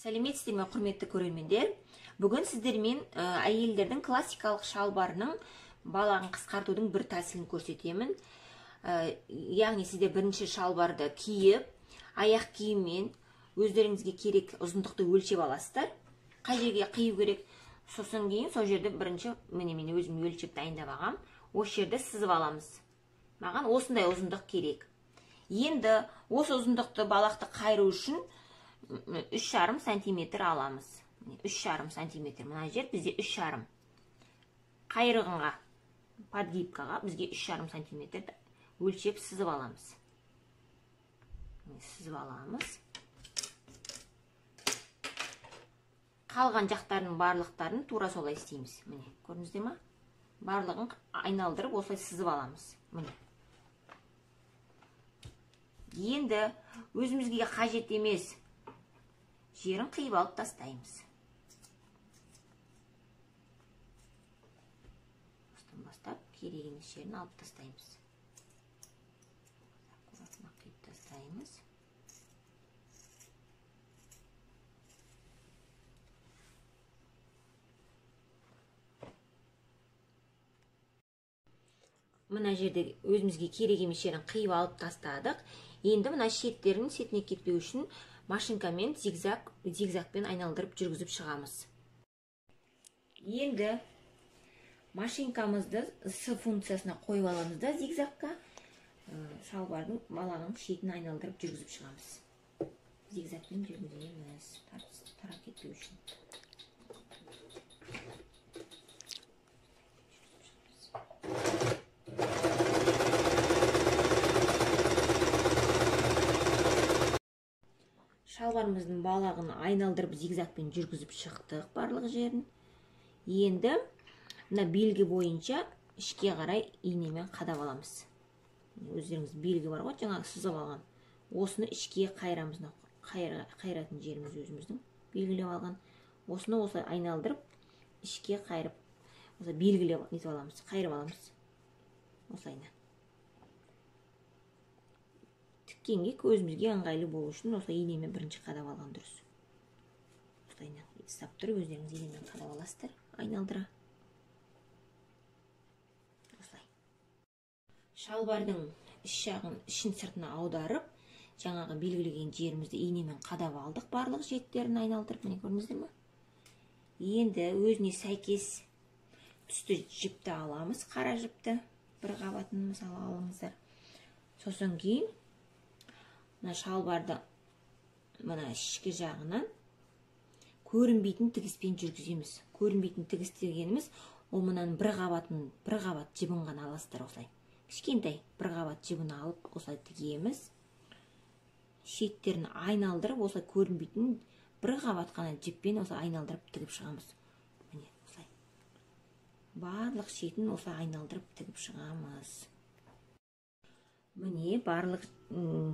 Сәлеметсіздер ме, құрметті көрермендер. Бүгін сіздермен әйелдердің классикалық шалбарының балағын қысқартудың бір тәсілін көрсетемін. Яғни сіздер бірінші шалбарды киіп, аяқ киіммен өздеріңізге керек ұзындықты өлшеп аласыздар. Қай жерге қию керек, сосын кейін сол жерді бірінші міне мен өзім өлшеп дайындап алғам. Осы жерді сызып аламыз. Маған осындай ұзындық керек. Енді осы ұзындықты балақты қайыру үшін 3,5 сантиметр аламыз. 3,5 сантиметр. Мына жер бізде 3,5. Қайырғанға, подгибкаға бізге 3,5 сантиметр өлшеп сызып аламыз. Сызып аламыз. Қалған жақтарының барлықтарын тура солай істейміз. Міне, көрдіңіздер ме? Барлығын айналдырып осылай сызып аламыз. Міне. Енді өзімізге қажет емес жерін қиып алып тастаймыз. Осыдан бастап керек емес жерін алып тастаймыз. Аккуратно қиып тастаймыз. Мына жерде өзімізге керек емес жерін қиып алып тастадық. Енді мына шеттерін шетіне кетпеу үшін машинкамен зигзагпен айналдырып жүргізіп шығамыз. Енді машинкамызды С функциясына қойып аламыз да зигзагқа шалбардың балағының шетін айналдырып жүргізіп шығамыз. Зигзагпен жүргіземіз, тарап кетпеу үшін. Шалбарымыздың балағын айналдырып зигзагпен жүргізіп шықтық барлық жерін. Енді мына белгі бойынша ішке қарай инемен қадап аламыз. Өздеріңіз белгі бар ғой, жаңағы сызып алған. Осыны ішке қайырамыз, қайыратын жеріміз өзіміздің белгілеп алған. Осыны осылай айналдырып ішке қайырып, осылай белгілеп нетіп аламыз, қайырып аламыз. Осылайына. Тіккенге көзімізге ыңғайлы болу үшін осылай инемен бірінші қадап алған дұрыс. Осылай ұстап тұрып өздеріңіз инемен қадап аласыздар, айналдыра. Осылай. Шалбардың іш жағын ішін сыртына аударып, жаңағы белгілеген жерімізді инемен қадап алдық, барлық шеттерін айналдырып, міне көрдіңіздер ме? Енді өзіне сәйкес түсті жіпті аламыз, қара жіпті бір қабатын мысалы алыңыздар. Сосын кейін мына шалбарды мына ішкі жағынан көрінбейтін тігіспен жүргіземіз. Көрінбейтін тігіс дегеніміз ол мынаның бір қабатын, бір қабат жібін ғана аласыздар осылай. Кішкентай бір қабат жібін алып осылай тігеміз. Шеттерін айналдырып осылай көрінбейтін бір қабат қана жіппен осылай айналдырып тігіп шығамыз. Міне осылай. Барлық шетін осылай айналдырып тігіп шығамыз. Міне барлық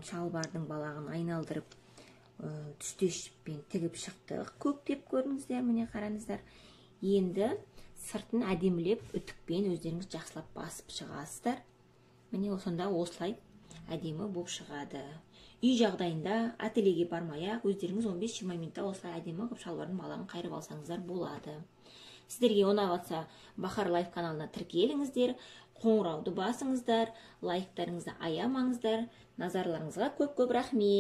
шалбардың балағын айналдырып түстес жіппен тігіп шықтық. Көктеп көріңіздер, міне қараңыздар. Енді сыртын әдемілеп үтікпен өздеріңіз жақсылап басып шығасыздар. Міне сонда осылай әдемі болып шығады. Үй жағдайында ательеге бармай-ақ өздеріңіз 15-20 минутта осылай әдемі қылып шалбардың балағын қайырып алсаңыздар болады. Сіздерге ұнап жатса, Бахар Лайф каналына тіркеліңіздер, қоңырауды басыңыздар, лайктарыңызды аямаңыздар. Назарларыңызға көп-көп рахмет.